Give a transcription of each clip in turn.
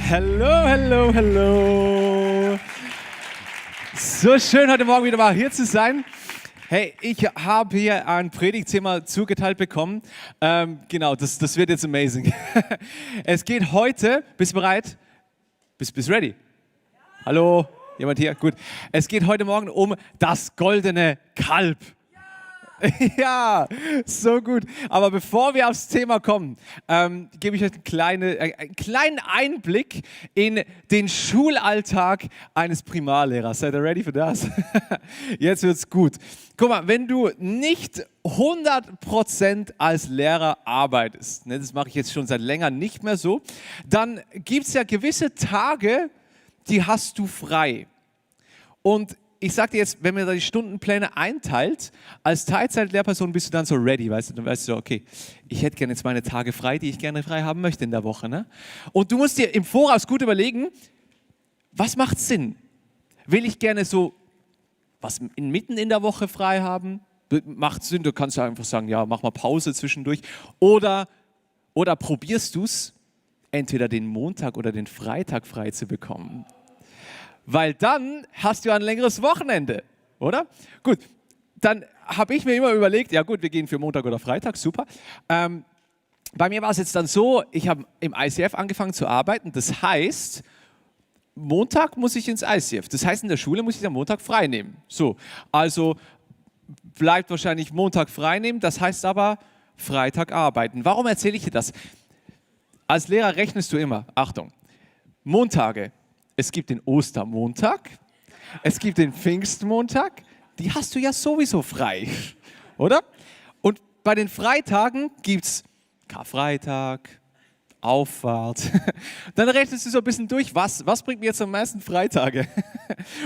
Hallo, hallo, hallo. So schön, heute Morgen wieder mal hier zu sein. Hey, ich habe hier ein Predigtthema zugeteilt bekommen. Genau, das wird jetzt amazing. Es geht heute, bist du bereit? Bist du ready? Hallo, jemand hier? Gut. Es geht heute Morgen um das goldene Kalb. Ja, so gut. Aber bevor wir aufs Thema kommen, gebe ich euch einen kleinen Einblick in den Schulalltag eines Primarlehrers. Seid ihr ready für das? Jetzt wird's gut. Guck mal, wenn du nicht 100% als Lehrer arbeitest, ne, das mache ich jetzt schon seit länger nicht mehr so, dann gibt es ja gewisse Tage, die hast du frei. Und ich sage dir jetzt, wenn man da die Stundenpläne einteilt, als Teilzeitlehrperson bist du dann so ready, weißt du? Dann weißt du, okay, ich hätte gerne jetzt meine Tage frei, die ich gerne frei haben möchte in der Woche. Ne? Und du musst dir im Voraus gut überlegen, was macht Sinn? Will ich gerne so was mitten in der Woche frei haben? Macht Sinn, du kannst ja einfach sagen, ja, mach mal Pause zwischendurch. Oder probierst du es, entweder den Montag oder den Freitag frei zu bekommen? Weil dann hast du ein längeres Wochenende, oder? Gut, dann habe ich mir immer überlegt, ja gut, wir gehen für Montag oder Freitag, super. Bei mir war es jetzt dann so, ich habe im ICF angefangen zu arbeiten, das heißt, Montag muss ich ins ICF, das heißt, in der Schule muss ich am Montag frei nehmen. So, also bleibt wahrscheinlich Montag frei nehmen, das heißt aber Freitag arbeiten. Warum erzähle ich dir das? Als Lehrer rechnest du immer, Achtung, Montage. Es gibt den Ostermontag, es gibt den Pfingstmontag, die hast du ja sowieso frei, oder? Und bei den Freitagen gibt es Karfreitag, Auffahrt. Dann rechnest du so ein bisschen durch, was bringt mir jetzt am meisten Freitage?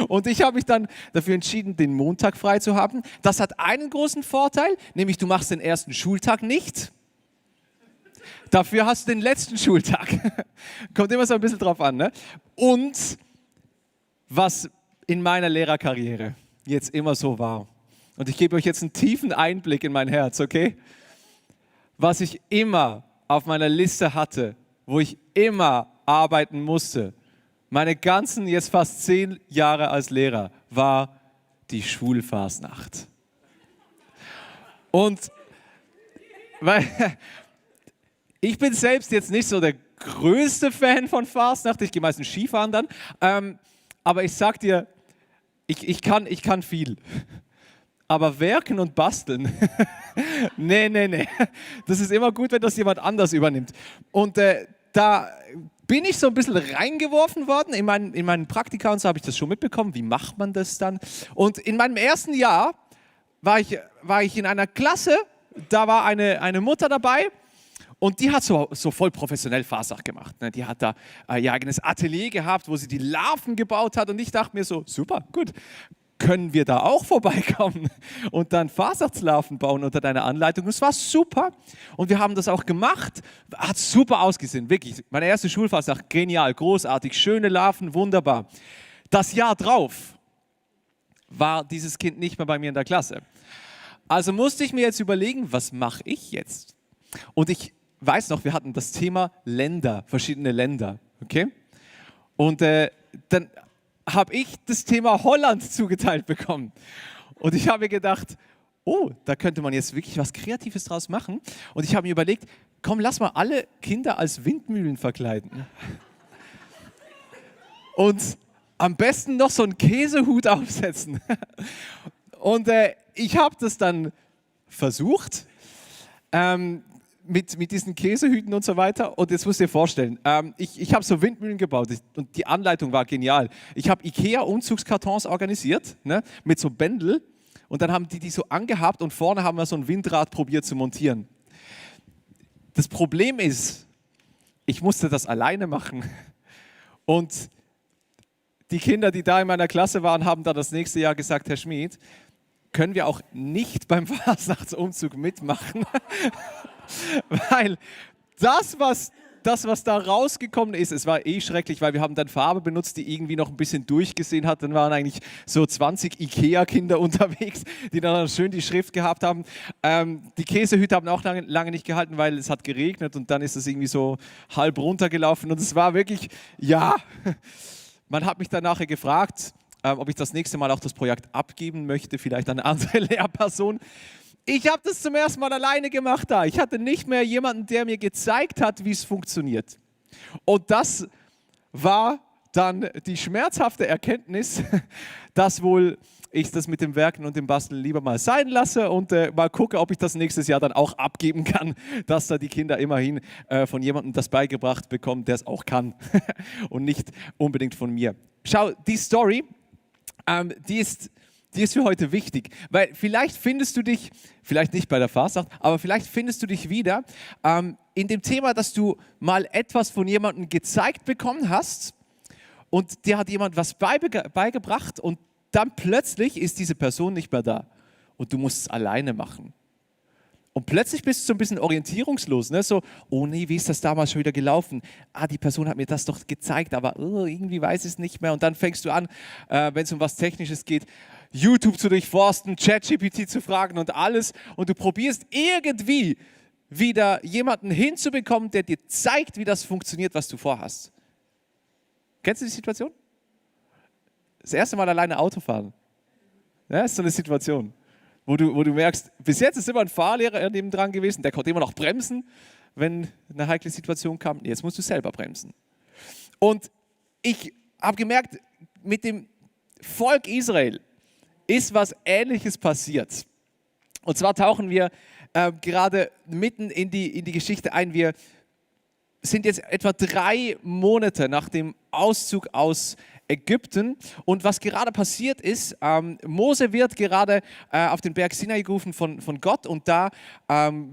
Und ich habe mich dann dafür entschieden, den Montag frei zu haben. Das hat einen großen Vorteil, nämlich du machst den ersten Schultag nicht. Dafür hast du den letzten Schultag. Kommt immer so ein bisschen drauf an. Ne? Und was in meiner Lehrerkarriere jetzt immer so war, und ich gebe euch jetzt einen tiefen Einblick in mein Herz, okay? Was ich immer auf meiner Liste hatte, wo ich immer arbeiten musste, meine ganzen jetzt fast 10 Jahre als Lehrer, war die Schulfasnacht. Und weil ich bin selbst jetzt nicht so der größte Fan von Fasnacht, ich gehe meistens Skifahren dann, aber ich sag dir, ich kann viel, aber werken und basteln, nee, das ist immer gut, wenn das jemand anders übernimmt. Und da bin ich so ein bisschen reingeworfen worden, in meinen Praktika und so habe ich das schon mitbekommen, wie macht man das dann? Und in meinem ersten Jahr war ich in einer Klasse, da war eine Mutter dabei, und die hat so voll professionell Fasnacht gemacht. Ne? Die hat da ihr eigenes Atelier gehabt, wo sie die Larven gebaut hat. Und ich dachte mir so, super, gut, können wir da auch vorbeikommen und dann Fasnachtslarven bauen unter deiner Anleitung? Und es war super. Und wir haben das auch gemacht. Hat super ausgesehen, wirklich. Meine erste Schulfasnacht, genial, großartig, schöne Larven, wunderbar. Das Jahr drauf war dieses Kind nicht mehr bei mir in der Klasse. Also musste ich mir jetzt überlegen, was mache ich jetzt? Und ich weiß noch, wir hatten das Thema Länder, verschiedene Länder, okay? Und dann habe ich das Thema Holland zugeteilt bekommen. Und ich habe mir gedacht, oh, da könnte man jetzt wirklich was Kreatives draus machen. Und ich habe mir überlegt, komm, lass mal alle Kinder als Windmühlen verkleiden. Und am besten noch so einen Käsehut aufsetzen. Und ich habe das dann versucht, mit diesen Käsehüten und so weiter. Und jetzt musst du dir vorstellen, ich habe so Windmühlen gebaut und die Anleitung war genial. Ich habe Ikea-Umzugskartons organisiert, ne, mit so Bändel, und dann haben die so angehabt und vorne haben wir so ein Windrad probiert zu montieren. Das Problem ist, ich musste das alleine machen. Und die Kinder, die da in meiner Klasse waren, haben dann das nächste Jahr gesagt, Herr Schmid, können wir auch nicht beim Fasnachtsumzug mitmachen? Weil das, was das, was da rausgekommen ist, es war eh schrecklich, weil wir haben dann Farbe benutzt, die irgendwie noch ein bisschen durchgesehen hat. Dann waren eigentlich so 20 Ikea-Kinder unterwegs, die dann schön die Schrift gehabt haben. Die Käsehüte haben auch lange nicht gehalten, weil es hat geregnet und dann ist es irgendwie so halb runtergelaufen. Und es war wirklich, ja, man hat mich dann nachher gefragt, ob ich das nächste Mal auch das Projekt abgeben möchte, vielleicht an eine andere Lehrperson. Ich habe das zum ersten Mal alleine gemacht da. Ich hatte nicht mehr jemanden, der mir gezeigt hat, wie es funktioniert. Und das war dann die schmerzhafte Erkenntnis, dass wohl ich das mit dem Werken und dem Basteln lieber mal sein lasse und mal gucke, ob ich das nächstes Jahr dann auch abgeben kann, dass da die Kinder immerhin von jemandem das beigebracht bekommen, der es auch kann und nicht unbedingt von mir. Schau, die Story, die ist für heute wichtig, weil vielleicht findest du dich, vielleicht nicht bei der Fastnacht, aber vielleicht findest du dich wieder in dem Thema, dass du mal etwas von jemandem gezeigt bekommen hast und dir hat jemand was beigebracht und dann plötzlich ist diese Person nicht mehr da und du musst es alleine machen. Und plötzlich bist du so ein bisschen orientierungslos, ne? So, oh nee, wie ist das damals schon wieder gelaufen? Die Person hat mir das doch gezeigt, aber irgendwie weiß ich es nicht mehr. Und dann fängst du an, wenn es um was Technisches geht, YouTube zu durchforsten, ChatGPT zu fragen und alles. Und du probierst irgendwie wieder jemanden hinzubekommen, der dir zeigt, wie das funktioniert, was du vorhast. Kennst du die Situation? Das erste Mal alleine Auto fahren. Ja, ist so eine Situation, wo du merkst, bis jetzt ist immer ein Fahrlehrer nebendran gewesen, der konnte immer noch bremsen, wenn eine heikle Situation kam. Jetzt musst du selber bremsen. Und ich habe gemerkt, mit dem Volk Israel ist was Ähnliches passiert. Und zwar tauchen wir gerade mitten in die Geschichte ein. Wir sind jetzt etwa 3 Monate nach dem Auszug aus Ägypten. Und was gerade passiert ist, Mose wird gerade auf den Berg Sinai gerufen von Gott und da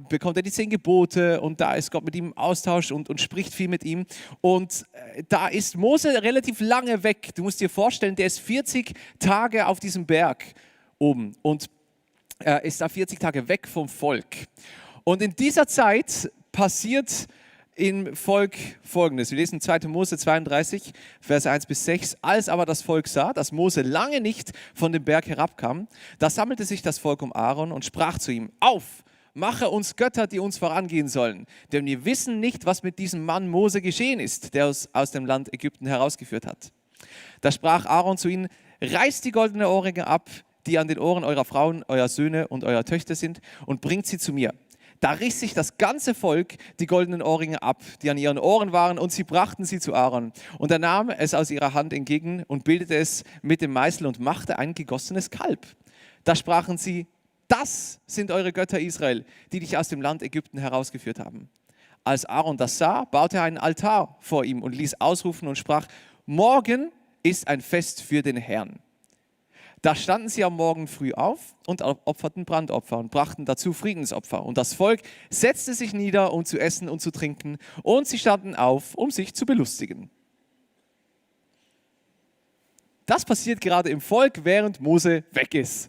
bekommt er die 10 Gebote und da ist Gott mit ihm im Austausch und spricht viel mit ihm. Und da ist Mose relativ lange weg. Du musst dir vorstellen, der ist 40 Tage auf diesem Berg oben und ist da 40 Tage weg vom Volk. Und in dieser Zeit passiert im Volk Folgendes. Wir lesen 2. Mose 32, Verse 1 bis 6. Als aber das Volk sah, dass Mose lange nicht von dem Berg herabkam, da sammelte sich das Volk um Aaron und sprach zu ihm: Auf, mache uns Götter, die uns vorangehen sollen, denn wir wissen nicht, was mit diesem Mann Mose geschehen ist, der uns aus dem Land Ägypten herausgeführt hat. Da sprach Aaron zu ihnen: Reißt die goldenen Ohrringe ab, die an den Ohren eurer Frauen, eurer Söhne und eurer Töchter sind, und bringt sie zu mir. Da riss sich das ganze Volk die goldenen Ohrringe ab, die an ihren Ohren waren, und sie brachten sie zu Aaron. Und er nahm es aus ihrer Hand entgegen und bildete es mit dem Meißel und machte ein gegossenes Kalb. Da sprachen sie: Das sind eure Götter Israel, die dich aus dem Land Ägypten herausgeführt haben. Als Aaron das sah, baute er einen Altar vor ihm und ließ ausrufen und sprach: Morgen ist ein Fest für den Herrn. Da standen sie am Morgen früh auf und opferten Brandopfer und brachten dazu Friedensopfer. Und das Volk setzte sich nieder, um zu essen und zu trinken, und sie standen auf, um sich zu belustigen. Das passiert gerade im Volk, während Mose weg ist.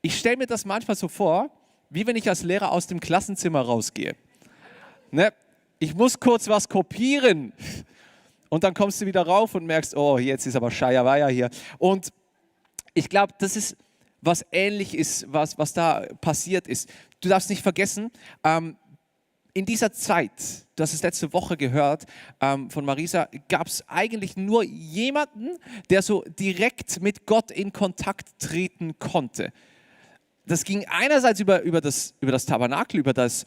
Ich stelle mir das manchmal so vor, wie wenn ich als Lehrer aus dem Klassenzimmer rausgehe. Ne? Ich muss kurz was kopieren. Und dann kommst du wieder rauf und merkst, oh, jetzt ist aber Scheierweier hier. Und ich glaube, das ist was ähnlich ist, was da passiert ist. Du darfst nicht vergessen, in dieser Zeit, du hast es letzte Woche gehört von Marisa, gab es eigentlich nur jemanden, der so direkt mit Gott in Kontakt treten konnte. Das ging einerseits über das Tabernakel, über das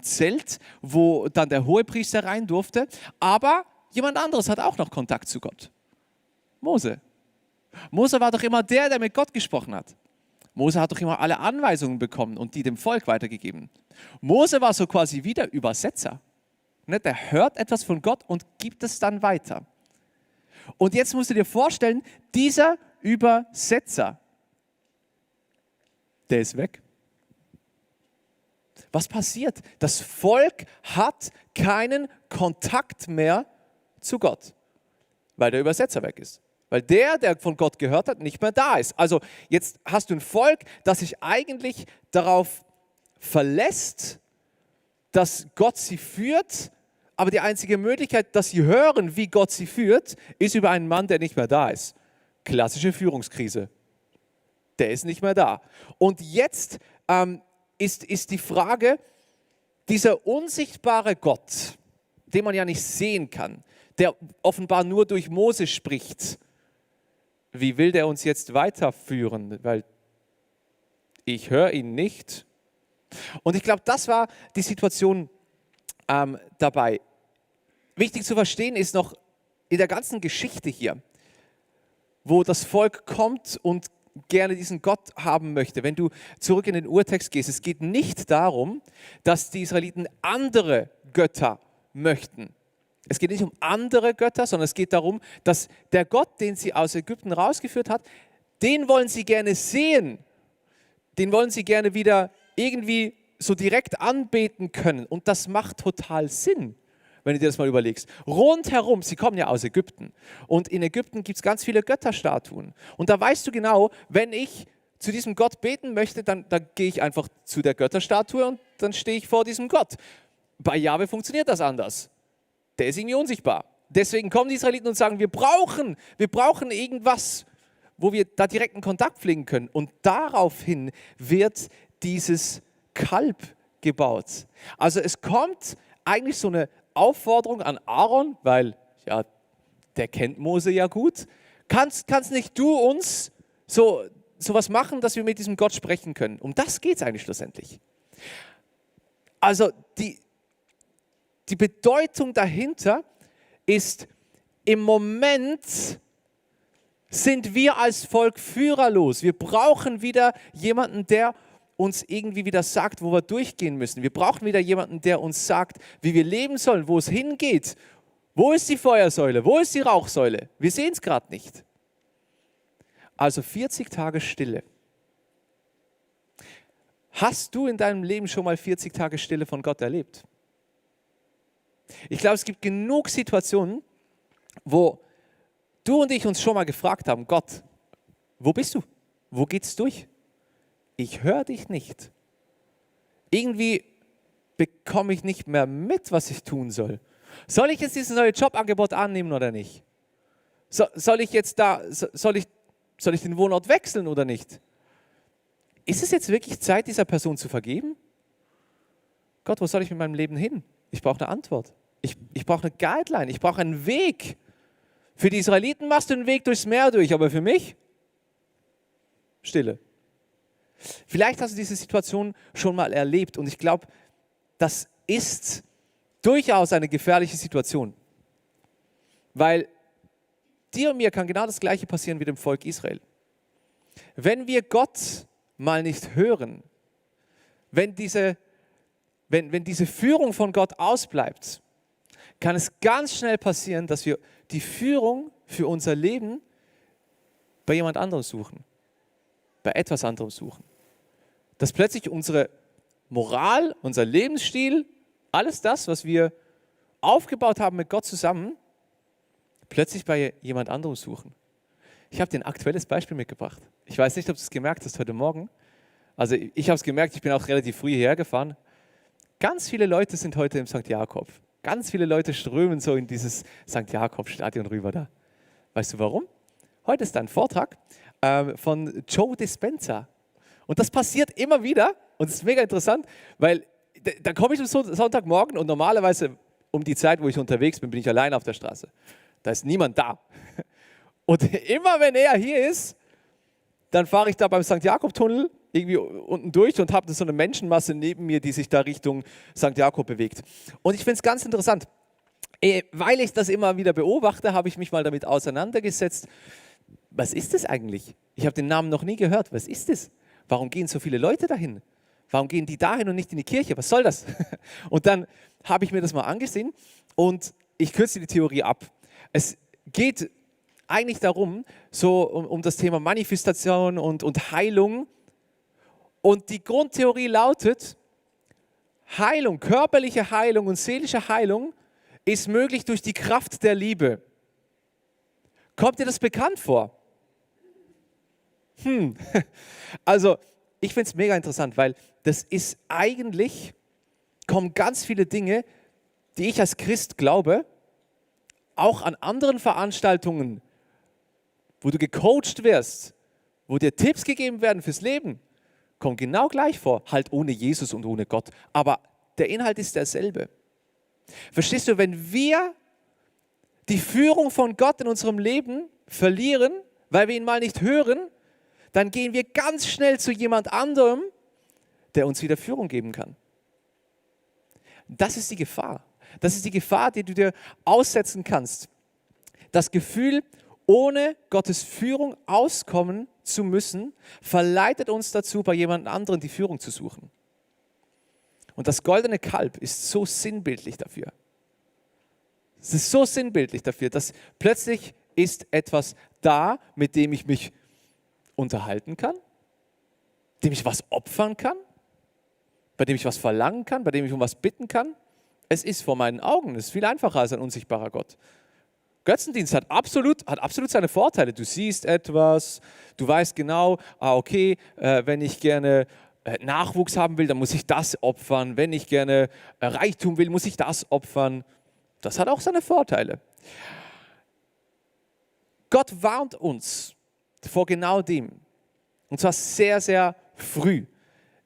Zelt, wo dann der Hohepriester rein durfte, aber jemand anderes hat auch noch Kontakt zu Gott. Mose. Mose war doch immer der mit Gott gesprochen hat. Mose hat doch immer alle Anweisungen bekommen und die dem Volk weitergegeben. Mose war so quasi wie der Übersetzer. Der hört etwas von Gott und gibt es dann weiter. Und jetzt musst du dir vorstellen, dieser Übersetzer, der ist weg. Was passiert? Das Volk hat keinen Kontakt mehr zu Gott, weil der Übersetzer weg ist. Weil der von Gott gehört hat, nicht mehr da ist. Also jetzt hast du ein Volk, das sich eigentlich darauf verlässt, dass Gott sie führt, aber die einzige Möglichkeit, dass sie hören, wie Gott sie führt, ist über einen Mann, der nicht mehr da ist. Klassische Führungskrise. Der ist nicht mehr da. Und jetzt ist die Frage, dieser unsichtbare Gott, den man ja nicht sehen kann, der offenbar nur durch Mose spricht, wie will der uns jetzt weiterführen? Weil ich höre ihn nicht. Und ich glaube, das war die Situation dabei. Wichtig zu verstehen ist noch in der ganzen Geschichte hier, wo das Volk kommt und gerne diesen Gott haben möchte. Wenn du zurück in den Urtext gehst, es geht nicht darum, dass die Israeliten andere Götter möchten. Es geht nicht um andere Götter, sondern es geht darum, dass der Gott, den sie aus Ägypten rausgeführt hat, den wollen sie gerne sehen. Den wollen sie gerne wieder irgendwie so direkt anbeten können. Und das macht total Sinn, wenn du dir das mal überlegst. Rundherum, sie kommen ja aus Ägypten. Und in Ägypten gibt es ganz viele Götterstatuen. Und da weißt du genau, wenn ich zu diesem Gott beten möchte, dann gehe ich einfach zu der Götterstatue und dann stehe ich vor diesem Gott. Bei Jahwe funktioniert das anders. Der ist irgendwie unsichtbar. Deswegen kommen die Israeliten und sagen, wir brauchen irgendwas, wo wir da direkten Kontakt pflegen können. Und daraufhin wird dieses Kalb gebaut. Also es kommt eigentlich so eine Aufforderung an Aaron, weil ja, der kennt Mose ja gut. Kannst nicht du uns so was machen, dass wir mit diesem Gott sprechen können? Um das geht es eigentlich schlussendlich. Also die Bedeutung dahinter ist, im Moment sind wir als Volk führerlos. Wir brauchen wieder jemanden, der uns irgendwie wieder sagt, wo wir durchgehen müssen. Wir brauchen wieder jemanden, der uns sagt, wie wir leben sollen, wo es hingeht. Wo ist die Feuersäule? Wo ist die Rauchsäule? Wir sehen es gerade nicht. Also 40 Tage Stille. Hast du in deinem Leben schon mal 40 Tage Stille von Gott erlebt? Ich glaube, es gibt genug Situationen, wo du und ich uns schon mal gefragt haben, Gott, wo bist du? Wo geht's durch? Ich höre dich nicht. Irgendwie bekomme ich nicht mehr mit, was ich tun soll. Soll ich jetzt dieses neue Jobangebot annehmen oder nicht? Soll ich den Wohnort wechseln oder nicht? Ist es jetzt wirklich Zeit, dieser Person zu vergeben? Gott, wo soll ich mit meinem Leben hin? Ich brauche eine Antwort. Ich brauche eine Guideline. Ich brauche einen Weg. Für die Israeliten machst du einen Weg durchs Meer durch, aber für mich? Stille. Vielleicht hast du diese Situation schon mal erlebt und ich glaube, das ist durchaus eine gefährliche Situation. Weil dir und mir kann genau das Gleiche passieren wie dem Volk Israel. Wenn wir Gott mal nicht hören, wenn diese Führung von Gott ausbleibt, kann es ganz schnell passieren, dass wir die Führung für unser Leben bei jemand anderem suchen, bei etwas anderem suchen. Dass plötzlich unsere Moral, unser Lebensstil, alles das, was wir aufgebaut haben mit Gott zusammen, plötzlich bei jemand anderem suchen. Ich habe dir ein aktuelles Beispiel mitgebracht. Ich weiß nicht, ob du es gemerkt hast heute Morgen. Also ich habe es gemerkt, ich bin auch relativ früh hierher gefahren. Ganz viele Leute sind heute im St. Jakob. Ganz viele Leute strömen so in dieses St. Jakob-Stadion rüber da. Weißt du warum? Heute ist ein Vortrag von Joe Dispenza. Und das passiert immer wieder und es ist mega interessant, weil da komme ich am Sonntagmorgen und normalerweise um die Zeit, wo ich unterwegs bin, bin ich allein auf der Straße. Da ist niemand da. Und immer wenn er hier ist, dann fahre ich da beim St. Jakob-Tunnel irgendwie unten durch und habe so eine Menschenmasse neben mir, die sich da Richtung St. Jakob bewegt. Und ich finde es ganz interessant, weil ich das immer wieder beobachte, habe ich mich mal damit auseinandergesetzt. Was ist das eigentlich? Ich habe den Namen noch nie gehört. Was ist das? Warum gehen so viele Leute dahin? Warum gehen die dahin und nicht in die Kirche? Was soll das? Und dann habe ich mir das mal angesehen und ich kürze die Theorie ab. Es geht eigentlich darum, so um das Thema Manifestation und Heilung. Und die Grundtheorie lautet, Heilung, körperliche Heilung und seelische Heilung ist möglich durch die Kraft der Liebe. Kommt dir das bekannt vor? Also ich finde es mega interessant, weil das ist eigentlich, kommen ganz viele Dinge, die ich als Christ glaube, auch an anderen Veranstaltungen, wo du gecoacht wirst, wo dir Tipps gegeben werden fürs Leben, kommen genau gleich vor, halt ohne Jesus und ohne Gott. Aber der Inhalt ist derselbe. Verstehst du, wenn wir die Führung von Gott in unserem Leben verlieren, weil wir ihn mal nicht hören, dann gehen wir ganz schnell zu jemand anderem, der uns wieder Führung geben kann. Das ist die Gefahr. Das ist die Gefahr, die du dir aussetzen kannst. Das Gefühl, ohne Gottes Führung auskommen zu müssen, verleitet uns dazu, bei jemand anderem die Führung zu suchen. Und das goldene Kalb ist so sinnbildlich dafür. Es ist so sinnbildlich dafür, dass plötzlich ist etwas da, mit dem ich mich unterhalten kann, dem ich was opfern kann, bei dem ich was verlangen kann, bei dem ich um was bitten kann. Es ist vor meinen Augen, es ist viel einfacher als ein unsichtbarer Gott. Götzendienst hat absolut seine Vorteile. Du siehst etwas, du weißt genau, okay, wenn ich gerne Nachwuchs haben will, dann muss ich das opfern. Wenn ich gerne Reichtum will, muss ich das opfern. Das hat auch seine Vorteile. Gott warnt uns vor genau dem. Und zwar sehr, sehr früh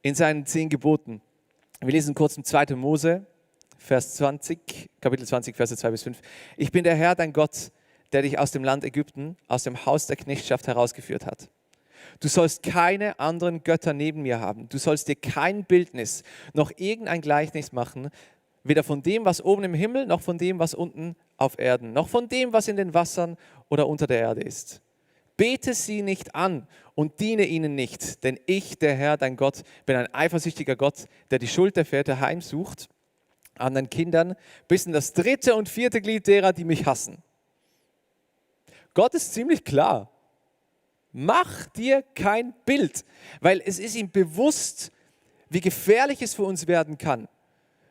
in seinen 10 Geboten. Wir lesen kurz im 2. Mose, Kapitel 20, Verse 2 bis 5. Ich bin der Herr, dein Gott, der dich aus dem Land Ägypten, aus dem Haus der Knechtschaft herausgeführt hat. Du sollst keine anderen Götter neben mir haben. Du sollst dir kein Bildnis, noch irgendein Gleichnis machen, weder von dem, was oben im Himmel, noch von dem, was unten auf Erden, noch von dem, was in den Wassern oder unter der Erde ist. Bete sie nicht an und diene ihnen nicht, denn ich, der Herr, dein Gott, bin ein eifersüchtiger Gott, der die Schuld der Väter heimsucht an den Kindern, bis in das 3. und 4. Glied derer, die mich hassen. Gott ist ziemlich klar. Mach dir kein Bild, weil es ist ihm bewusst, wie gefährlich es für uns werden kann,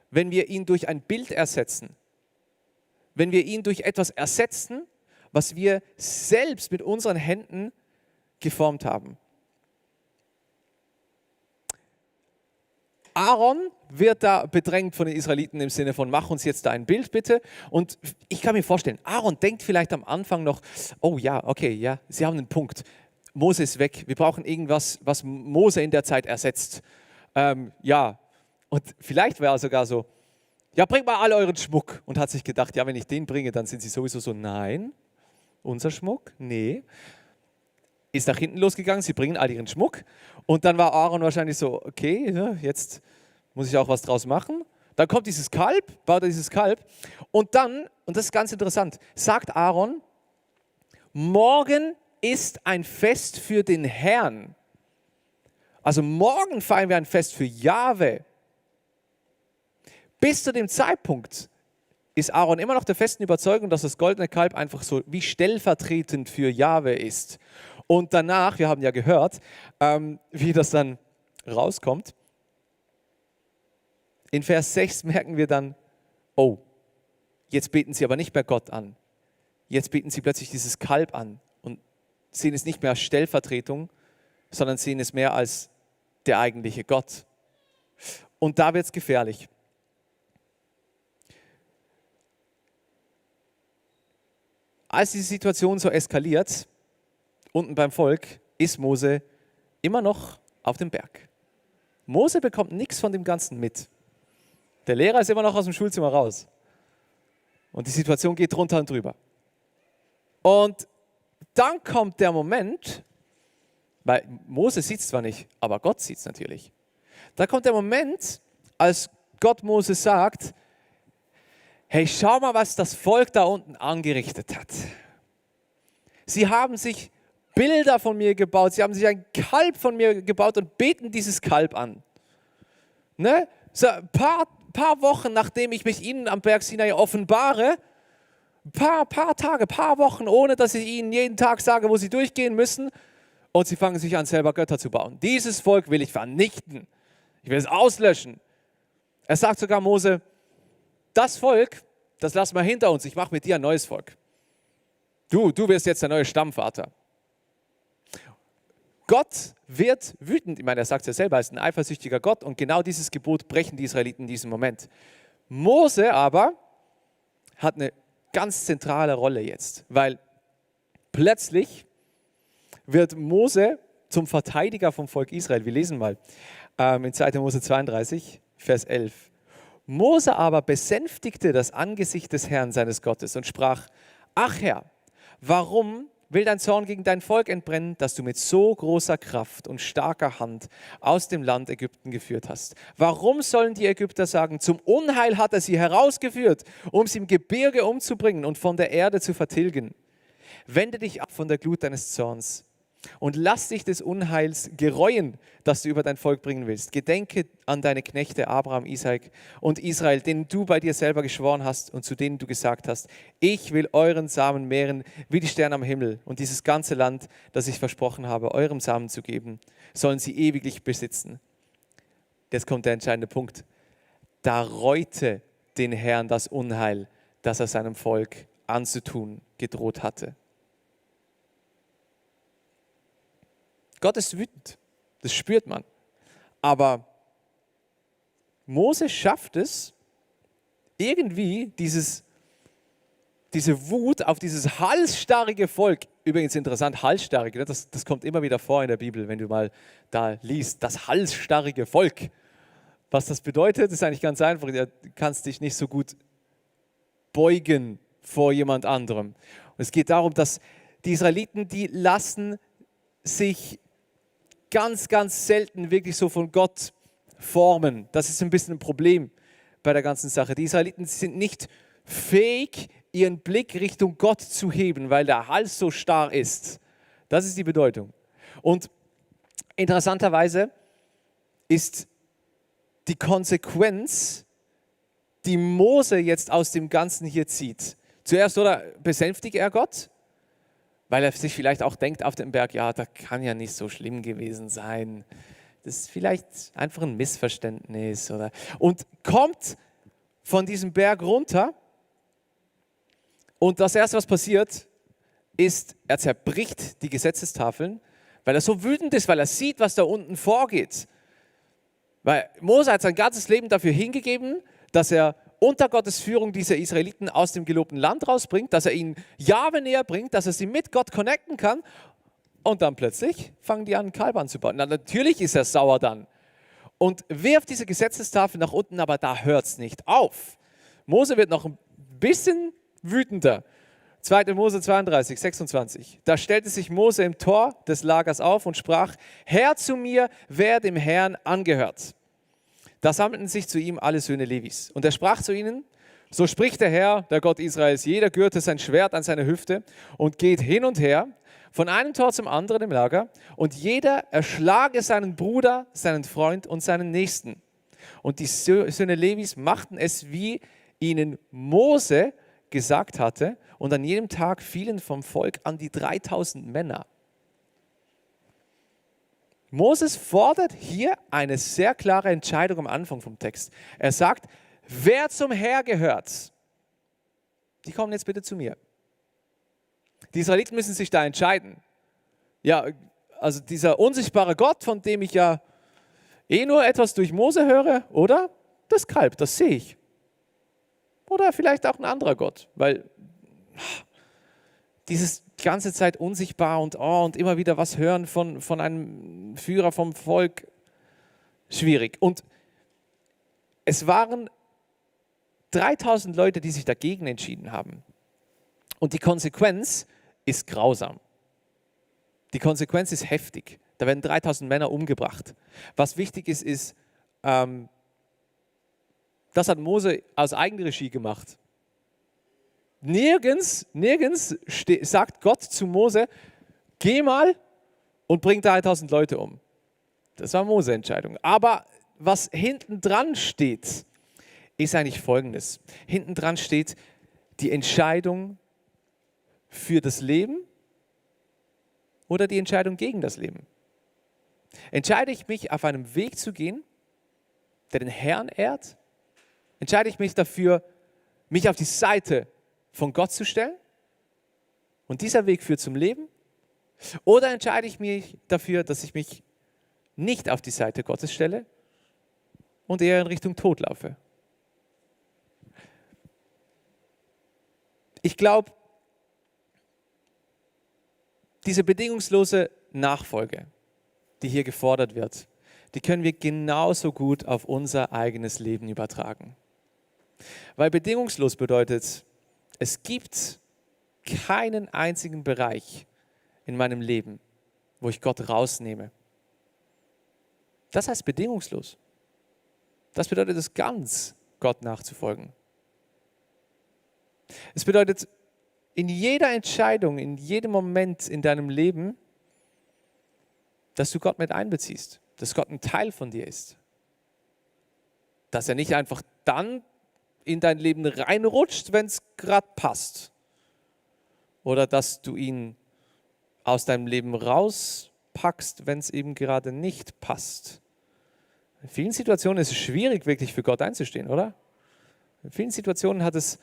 wenn wir ihn durch ein Bild ersetzen. Wenn wir ihn durch etwas ersetzen, was wir selbst mit unseren Händen geformt haben. Aaron wird da bedrängt von den Israeliten im Sinne von, mach uns jetzt da ein Bild bitte. Und ich kann mir vorstellen, Aaron denkt vielleicht am Anfang noch, oh ja, okay, ja, sie haben einen Punkt. Mose ist weg, wir brauchen irgendwas, was Mose in der Zeit ersetzt. Ja, und vielleicht war er sogar so, ja, bringt mal alle euren Schmuck. Und hat sich gedacht, ja, wenn ich den bringe, dann sind sie sowieso so, nein, unser Schmuck, nee. Ist nach hinten losgegangen, sie bringen all ihren Schmuck. Und dann war Aaron wahrscheinlich so, okay, ja, jetzt muss ich auch was draus machen. Dann kommt dieses Kalb, baut er dieses Kalb. Und dann, und das ist ganz interessant, sagt Aaron, morgen ist ein Fest für den Herrn. Also morgen feiern wir ein Fest für Jahwe. Bis zu dem Zeitpunkt ist Aaron immer noch der festen Überzeugung, dass das goldene Kalb einfach so wie stellvertretend für Jahwe ist. Und danach, wir haben ja gehört, wie das dann rauskommt. In Vers 6 merken wir dann, oh, jetzt beten sie aber nicht mehr Gott an. Jetzt beten sie plötzlich dieses Kalb an und sehen es nicht mehr als Stellvertretung, sondern sehen es mehr als der eigentliche Gott. Und da wird es gefährlich. Als diese Situation so eskaliert, unten beim Volk, ist Mose immer noch auf dem Berg. Mose bekommt nichts von dem Ganzen mit. Der Lehrer ist immer noch aus dem Schulzimmer raus. Und die Situation geht drunter und drüber. Und dann kommt der Moment, weil Mose sieht es zwar nicht, aber Gott sieht es natürlich. Da kommt der Moment, als Gott Mose sagt, hey, schau mal, was das Volk da unten angerichtet hat. Sie haben sich Bilder von mir gebaut, sie haben sich ein Kalb von mir gebaut und beten dieses Kalb an. Ne? So ein paar Wochen, nachdem ich mich ihnen am Berg Sinai offenbare, paar Tage, paar Wochen, ohne dass ich ihnen jeden Tag sage, wo sie durchgehen müssen, und sie fangen sich an, selber Götter zu bauen. Dieses Volk will ich vernichten. Ich will es auslöschen. Er sagt sogar Mose, das Volk, das lassen wir hinter uns. Ich mache mit dir ein neues Volk. Du wirst jetzt der neue Stammvater. Gott wird wütend. Ich meine, er sagt es ja selber, er ist ein eifersüchtiger Gott. Und genau dieses Gebot brechen die Israeliten in diesem Moment. Mose aber hat eine ganz zentrale Rolle jetzt, weil plötzlich wird Mose zum Verteidiger vom Volk Israel. Wir lesen mal in 2. Mose 32, Vers 11. Mose aber besänftigte das Angesicht des Herrn, seines Gottes, und sprach: Ach Herr, warum will dein Zorn gegen dein Volk entbrennen, dass du mit so großer Kraft und starker Hand aus dem Land Ägypten geführt hast? Warum sollen die Ägypter sagen, zum Unheil hat er sie herausgeführt, um sie im Gebirge umzubringen und von der Erde zu vertilgen? Wende dich ab von der Glut deines Zorns und lass dich des Unheils gereuen, das du über dein Volk bringen willst. Gedenke an deine Knechte Abraham, Isaak und Israel, denen du bei dir selber geschworen hast und zu denen du gesagt hast: Ich will euren Samen mehren wie die Sterne am Himmel, und dieses ganze Land, das ich versprochen habe, eurem Samen zu geben, sollen sie ewiglich besitzen. Jetzt kommt der entscheidende Punkt. Da reute den Herrn das Unheil, das er seinem Volk anzutun gedroht hatte. Gott ist wütend, das spürt man. Aber Mose schafft es, irgendwie diese Wut auf dieses halsstarrige Volk, übrigens interessant, halsstarrig, ne? Das kommt immer wieder vor in der Bibel, wenn du mal da liest, das halsstarrige Volk. Was das bedeutet, ist eigentlich ganz einfach, du kannst dich nicht so gut beugen vor jemand anderem. Und es geht darum, dass die Israeliten, die lassen sich ganz, ganz selten wirklich so von Gott formen. Das ist ein bisschen ein Problem bei der ganzen Sache. Die Israeliten sind nicht fähig, ihren Blick Richtung Gott zu heben, weil der Hals so starr ist. Das ist die Bedeutung. Und interessanterweise ist die Konsequenz, die Mose jetzt aus dem Ganzen hier zieht. Zuerst, oder, besänftigt er Gott, weil er sich vielleicht auch denkt auf dem Berg, ja, das kann ja nicht so schlimm gewesen sein. Das ist vielleicht einfach ein Missverständnis. Und kommt von diesem Berg runter, und das Erste, was passiert, ist, er zerbricht die Gesetzestafeln, weil er so wütend ist, weil er sieht, was da unten vorgeht. Weil Mose hat sein ganzes Leben dafür hingegeben, dass er unter Gottes Führung diese Israeliten aus dem gelobten Land rausbringt, dass er ihnen Jahwe näher bringt, dass er sie mit Gott connecten kann. Und dann plötzlich fangen die an, Kalb anzubauen. Na, natürlich ist er sauer dann und wirft diese Gesetzestafel nach unten, aber da hört es nicht auf. Mose wird noch ein bisschen wütender. 2. Mose 32, 26. Da stellte sich Mose im Tor des Lagers auf und sprach: Herr zu mir, wer dem Herrn angehört. Da sammelten sich zu ihm alle Söhne Levis. Und er sprach zu ihnen: So spricht der Herr, der Gott Israels, jeder gürte sein Schwert an seine Hüfte und geht hin und her, von einem Tor zum anderen im Lager, und jeder erschlage seinen Bruder, seinen Freund und seinen Nächsten. Und die Söhne Levis machten es, wie ihnen Mose gesagt hatte, und an jedem Tag fielen vom Volk an die 3000 Männer. Moses fordert hier eine sehr klare Entscheidung am Anfang vom Text. Er sagt: Wer zum Herr gehört, die kommen jetzt bitte zu mir. Die Israeliten müssen sich da entscheiden. Ja, also dieser unsichtbare Gott, von dem ich ja nur etwas durch Mose höre, oder das Kalb, das sehe ich. Oder vielleicht auch ein anderer Gott, weil dieses die ganze Zeit unsichtbar und immer wieder was hören von einem Führer vom Volk, schwierig. Und es waren 3000 Leute, die sich dagegen entschieden haben. Und die Konsequenz ist grausam. Die Konsequenz ist heftig. Da werden 3000 Männer umgebracht. Was wichtig ist, das hat Mose aus Eigenregie gemacht. Nirgends sagt Gott zu Mose: Geh mal und bring 3000 Leute um. Das war Mose Entscheidung. Aber was hinten dran steht, ist eigentlich Folgendes. Hinten dran steht die Entscheidung für das Leben oder die Entscheidung gegen das Leben. Entscheide ich mich, auf einem Weg zu gehen, der den Herrn ehrt? Entscheide ich mich dafür, mich auf die Seite von Gott zu stellen? Und dieser Weg führt zum Leben? Oder entscheide ich mich dafür, dass ich mich nicht auf die Seite Gottes stelle und eher in Richtung Tod laufe? Ich glaube, diese bedingungslose Nachfolge, die hier gefordert wird, die können wir genauso gut auf unser eigenes Leben übertragen. Weil bedingungslos bedeutet, es gibt keinen einzigen Bereich in meinem Leben, wo ich Gott rausnehme. Das heißt bedingungslos. Das bedeutet es ganz, Gott nachzufolgen. Es bedeutet, in jeder Entscheidung, in jedem Moment in deinem Leben, dass du Gott mit einbeziehst, dass Gott ein Teil von dir ist. Dass er nicht einfach dann in dein Leben reinrutscht, wenn es gerade passt. Oder dass du ihn aus deinem Leben rauspackst, wenn es eben gerade nicht passt. In vielen Situationen ist es schwierig, wirklich für Gott einzustehen, oder? In vielen Situationen hat es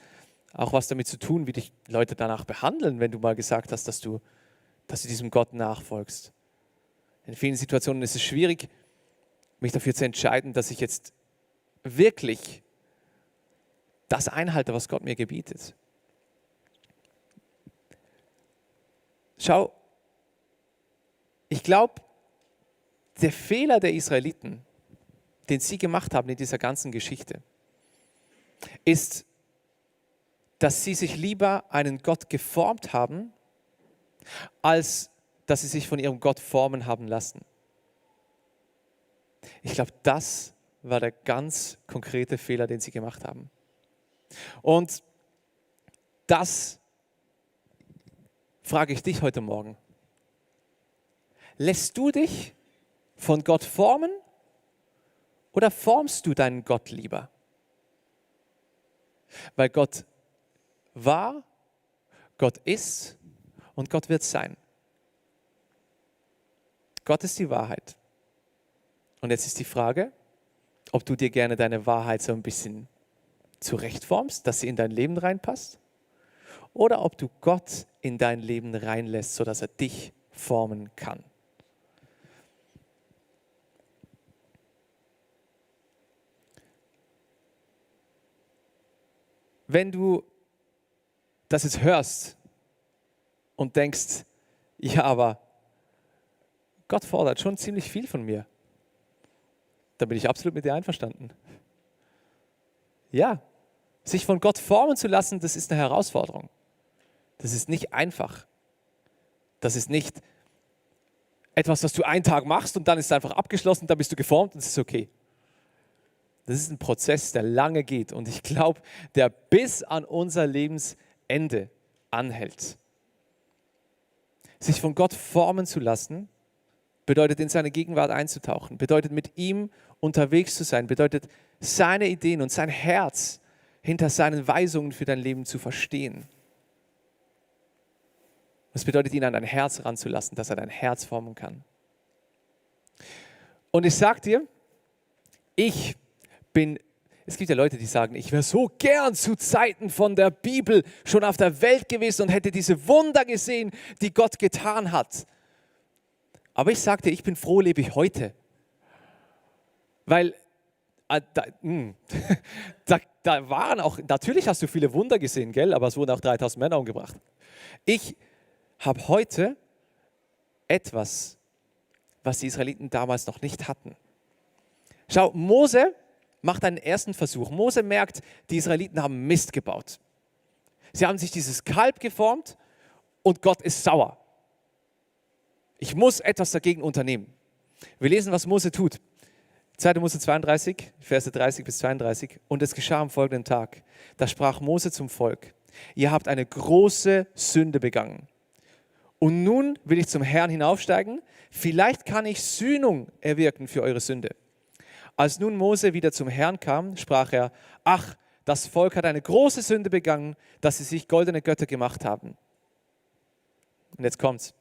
auch was damit zu tun, wie dich Leute danach behandeln, wenn du mal gesagt hast, dass du diesem Gott nachfolgst. In vielen Situationen ist es schwierig, mich dafür zu entscheiden, dass ich jetzt wirklich das einhalte, was Gott mir gebietet. Schau, ich glaube, der Fehler der Israeliten, den sie gemacht haben in dieser ganzen Geschichte, ist, dass sie sich lieber einen Gott geformt haben, als dass sie sich von ihrem Gott formen haben lassen. Ich glaube, das war der ganz konkrete Fehler, den sie gemacht haben. Und das frage ich dich heute Morgen. Lässt du dich von Gott formen oder formst du deinen Gott lieber? Weil Gott war, Gott ist und Gott wird sein. Gott ist die Wahrheit. Und jetzt ist die Frage, ob du dir gerne deine Wahrheit so ein bisschen zurechtformst, dass sie in dein Leben reinpasst, oder ob du Gott in dein Leben reinlässt, sodass er dich formen kann. Wenn du das jetzt hörst und denkst, ja, aber Gott fordert schon ziemlich viel von mir, dann bin ich absolut mit dir einverstanden. Ja, sich von Gott formen zu lassen, das ist eine Herausforderung. Das ist nicht einfach. Das ist nicht etwas, was du einen Tag machst und dann ist es einfach abgeschlossen, dann bist du geformt und es ist okay. Das ist ein Prozess, der lange geht und ich glaube, der bis an unser Lebensende anhält. Sich von Gott formen zu lassen, bedeutet in seine Gegenwart einzutauchen, bedeutet mit ihm unterwegs zu sein, bedeutet seine Ideen und sein Herz hinter seinen Weisungen für dein Leben zu verstehen. Das bedeutet, ihn an dein Herz ranzulassen, dass er dein Herz formen kann. Und ich sage dir, es gibt ja Leute, die sagen, ich wäre so gern zu Zeiten von der Bibel schon auf der Welt gewesen und hätte diese Wunder gesehen, die Gott getan hat. Aber ich sage dir, ich bin froh, lebe ich heute. Weil da waren auch, natürlich hast du viele Wunder gesehen, gell? Aber es wurden auch 3000 Männer umgebracht. Ich habe heute etwas, was die Israeliten damals noch nicht hatten. Schau, Mose macht einen ersten Versuch. Mose merkt, die Israeliten haben Mist gebaut. Sie haben sich dieses Kalb geformt und Gott ist sauer. Ich muss etwas dagegen unternehmen. Wir lesen, was Mose tut. 2. Mose 32, Verse 30 bis 32. Und es geschah am folgenden Tag. Da sprach Mose zum Volk: Ihr habt eine große Sünde begangen. Und nun will ich zum Herrn hinaufsteigen. Vielleicht kann ich Sühnung erwirken für eure Sünde. Als nun Mose wieder zum Herrn kam, sprach er: Ach, das Volk hat eine große Sünde begangen, dass sie sich goldene Götter gemacht haben. Und jetzt kommt's.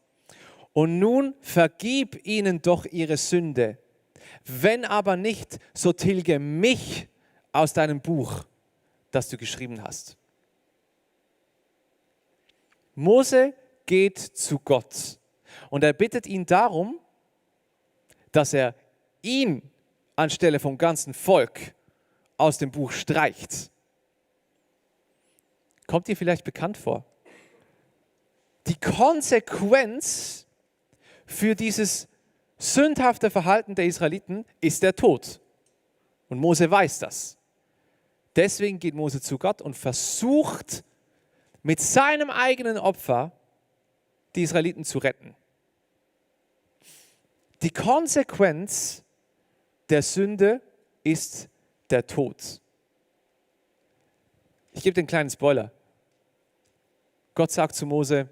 Und nun vergib ihnen doch ihre Sünde. Wenn aber nicht, so tilge mich aus deinem Buch, das du geschrieben hast. Mose geht zu Gott und er bittet ihn darum, dass er ihn anstelle vom ganzen Volk aus dem Buch streicht. Kommt dir vielleicht bekannt vor? Die Konsequenz für dieses sündhafte Verhalten der Israeliten ist der Tod. Und Mose weiß das. Deswegen geht Mose zu Gott und versucht mit seinem eigenen Opfer die Israeliten zu retten. Die Konsequenz der Sünde ist der Tod. Ich gebe dir einen kleinen Spoiler. Gott sagt zu Mose,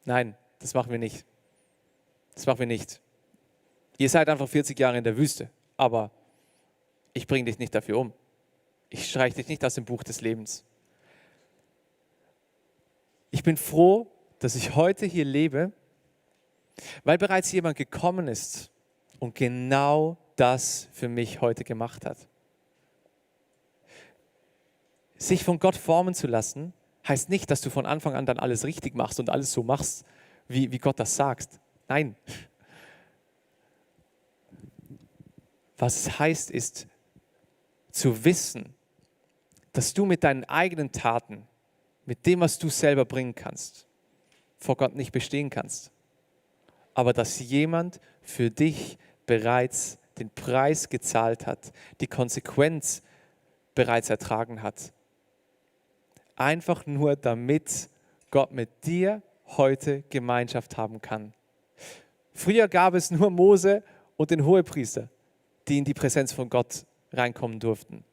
nein, das machen wir nicht. Das machen wir nicht. Ihr seid einfach 40 Jahre in der Wüste, aber ich bringe dich nicht dafür um. Ich streiche dich nicht aus dem Buch des Lebens. Ich bin froh, dass ich heute hier lebe, weil bereits jemand gekommen ist und genau das für mich heute gemacht hat. Sich von Gott formen zu lassen, heißt nicht, dass du von Anfang an dann alles richtig machst und alles so machst, wie Gott das sagt. Nein. Was es heißt, ist zu wissen, dass du mit deinen eigenen Taten, mit dem, was du selber bringen kannst, vor Gott nicht bestehen kannst. Aber dass jemand für dich bereits den Preis gezahlt hat, die Konsequenz bereits ertragen hat. Einfach nur, damit Gott mit dir heute Gemeinschaft haben kann. Früher gab es nur Mose und den Hohepriester, die in die Präsenz von Gott reinkommen durften.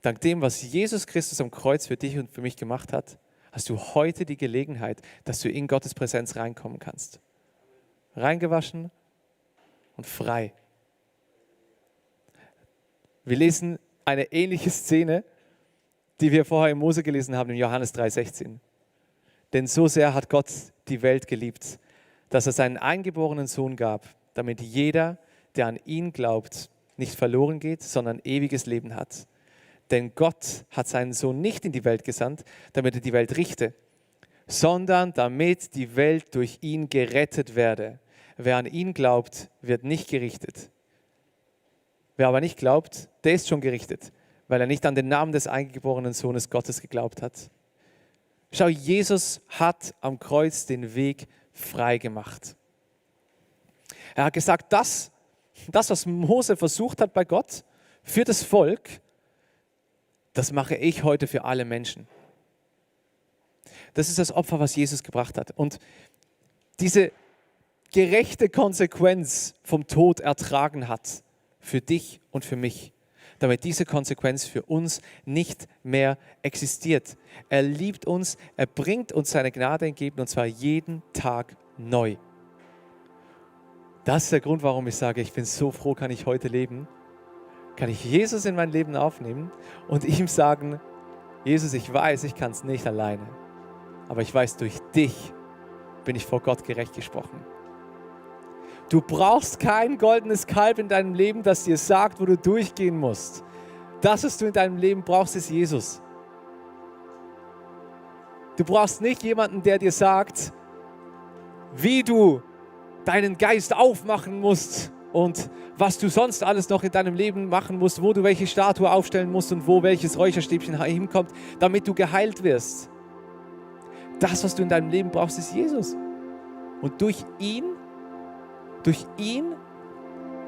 Dank dem, was Jesus Christus am Kreuz für dich und für mich gemacht hat, hast du heute die Gelegenheit, dass du in Gottes Präsenz reinkommen kannst. Reingewaschen und frei. Wir lesen eine ähnliche Szene, die wir vorher in Mose gelesen haben, in Johannes 3,16. Denn so sehr hat Gott die Welt geliebt, dass er seinen eingeborenen Sohn gab, damit jeder, der an ihn glaubt, nicht verloren geht, sondern ewiges Leben hat. Denn Gott hat seinen Sohn nicht in die Welt gesandt, damit er die Welt richte, sondern damit die Welt durch ihn gerettet werde. Wer an ihn glaubt, wird nicht gerichtet. Wer aber nicht glaubt, der ist schon gerichtet, weil er nicht an den Namen des eingeborenen Sohnes Gottes geglaubt hat. Schau, Jesus hat am Kreuz den Weg frei gemacht. Er hat gesagt, das, was Mose versucht hat bei Gott, für das Volk, das mache ich heute für alle Menschen. Das ist das Opfer, was Jesus gebracht hat. Und diese gerechte Konsequenz vom Tod ertragen hat, für dich und für mich, damit diese Konsequenz für uns nicht mehr existiert. Er liebt uns, er bringt uns seine Gnade entgegen und zwar jeden Tag neu. Das ist der Grund, warum ich sage, ich bin so froh, kann ich heute leben. Kann ich Jesus in mein Leben aufnehmen und ihm sagen, Jesus, ich weiß, ich kann es nicht alleine, aber ich weiß, durch dich bin ich vor Gott gerecht gesprochen. Du brauchst kein goldenes Kalb in deinem Leben, das dir sagt, wo du durchgehen musst. Das, was du in deinem Leben brauchst, ist Jesus. Du brauchst nicht jemanden, der dir sagt, wie du deinen Geist aufmachen musst und was du sonst alles noch in deinem Leben machen musst, wo du welche Statue aufstellen musst und wo welches Räucherstäbchen hinkommt, damit du geheilt wirst. Das, was du in deinem Leben brauchst, ist Jesus. Und durch ihn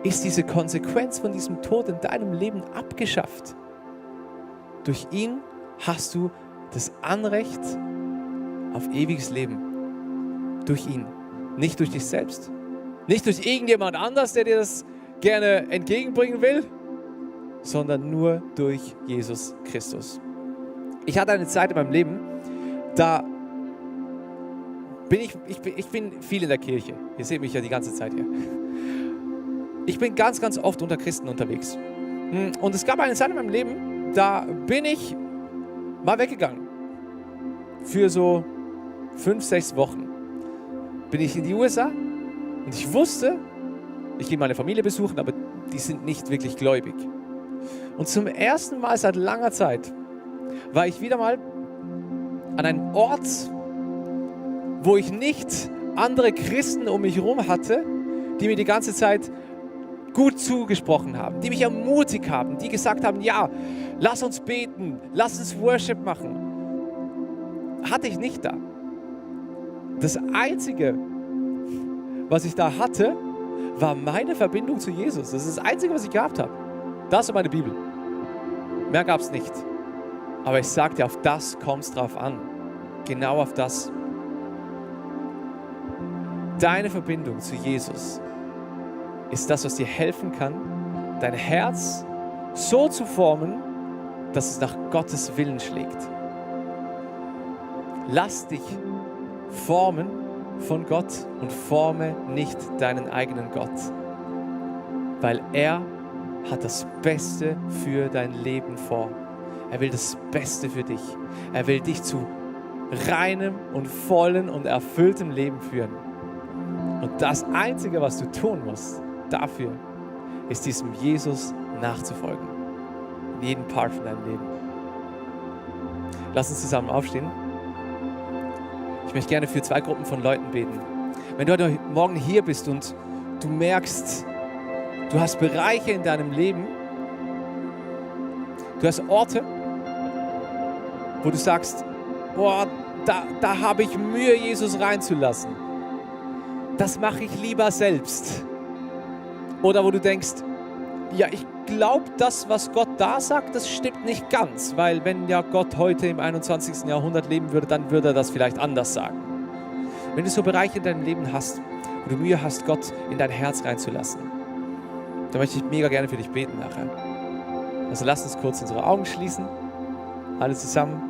ist diese Konsequenz von diesem Tod in deinem Leben abgeschafft. Durch ihn hast du das Anrecht auf ewiges Leben. Durch ihn, nicht durch dich selbst. Nicht durch irgendjemand anders, der dir das gerne entgegenbringen will, sondern nur durch Jesus Christus. Ich hatte eine Zeit in meinem Leben, da bin ich bin viel in der Kirche. Ihr seht mich ja die ganze Zeit hier. Ich bin ganz, ganz oft unter Christen unterwegs. Und es gab eine Zeit in meinem Leben, da bin ich mal weggegangen. Für so 5-6 Wochen bin ich in die USA und ich wusste, ich gehe meine Familie besuchen, aber die sind nicht wirklich gläubig. Und zum ersten Mal seit langer Zeit war ich wieder mal an einem Ort, wo ich nicht andere Christen um mich herum hatte, die mir die ganze Zeit gut zugesprochen haben, die mich ermutigt haben, die gesagt haben, ja, Lass uns beten, lass uns Worship machen. Hatte ich nicht da. Das Einzige, was ich da hatte, war meine Verbindung zu Jesus. Das ist das Einzige, was ich gehabt habe. Das ist meine Bibel. Mehr gab es nicht. Aber ich sage dir, auf das kommt es drauf an. Genau auf das. Deine Verbindung zu Jesus ist das, was dir helfen kann, dein Herz so zu formen, dass es nach Gottes Willen schlägt. Lass dich formen von Gott und forme nicht deinen eigenen Gott, weil er hat das Beste für dein Leben vor. Er will das Beste für dich. Er will dich zu reinem und vollen und erfülltem Leben führen. Und das Einzige, was du tun musst dafür, ist diesem Jesus nachzufolgen. In jedem Part von deinem Leben. Lass uns zusammen aufstehen. Ich möchte gerne für 2 Gruppen von Leuten beten. Wenn du heute Morgen hier bist und du merkst, du hast Bereiche in deinem Leben, du hast Orte, wo du sagst, boah, da habe ich Mühe, Jesus reinzulassen. Das mache ich lieber selbst. Oder wo du denkst, ja, ich glaube, das, was Gott da sagt, das stimmt nicht ganz, weil wenn ja Gott heute im 21. Jahrhundert leben würde, dann würde er das vielleicht anders sagen. Wenn du so Bereiche in deinem Leben hast, wo du Mühe hast, Gott in dein Herz reinzulassen, dann möchte ich mega gerne für dich beten nachher. Also lass uns kurz unsere Augen schließen, alle zusammen.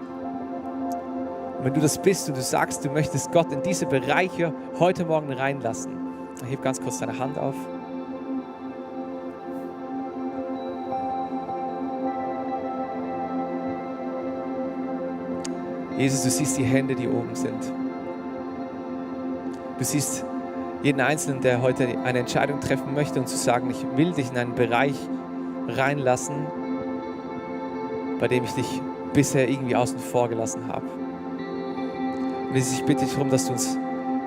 Und wenn du das bist und du sagst, du möchtest Gott in diese Bereiche heute Morgen reinlassen, dann heb ganz kurz deine Hand auf. Jesus, du siehst die Hände, die oben sind. Du siehst jeden Einzelnen, der heute eine Entscheidung treffen möchte und zu sagen, ich will dich in einen Bereich reinlassen, bei dem ich dich bisher irgendwie außen vor gelassen habe. Und Jesus, ich bitte dich darum, dass du uns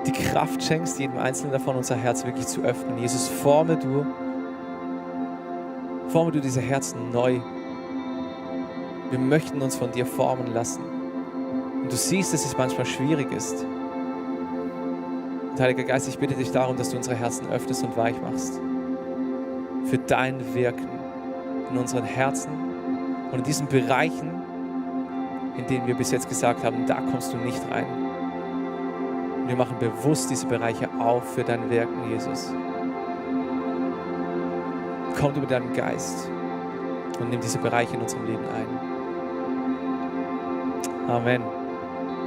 die Kraft schenkst, jedem Einzelnen davon unser Herz wirklich zu öffnen. Jesus, forme du diese Herzen neu. Wir möchten uns von dir formen lassen. Und du siehst, dass es manchmal schwierig ist. Und Heiliger Geist, ich bitte dich darum, dass du unsere Herzen öffnest und weich machst. Für dein Wirken in unseren Herzen und in diesen Bereichen, in denen wir bis jetzt gesagt haben, da kommst du nicht rein. Und wir machen bewusst diese Bereiche auf für dein Wirken, Jesus. Komm du mit deinem Geist und nimm diese Bereiche in unserem Leben ein. Amen.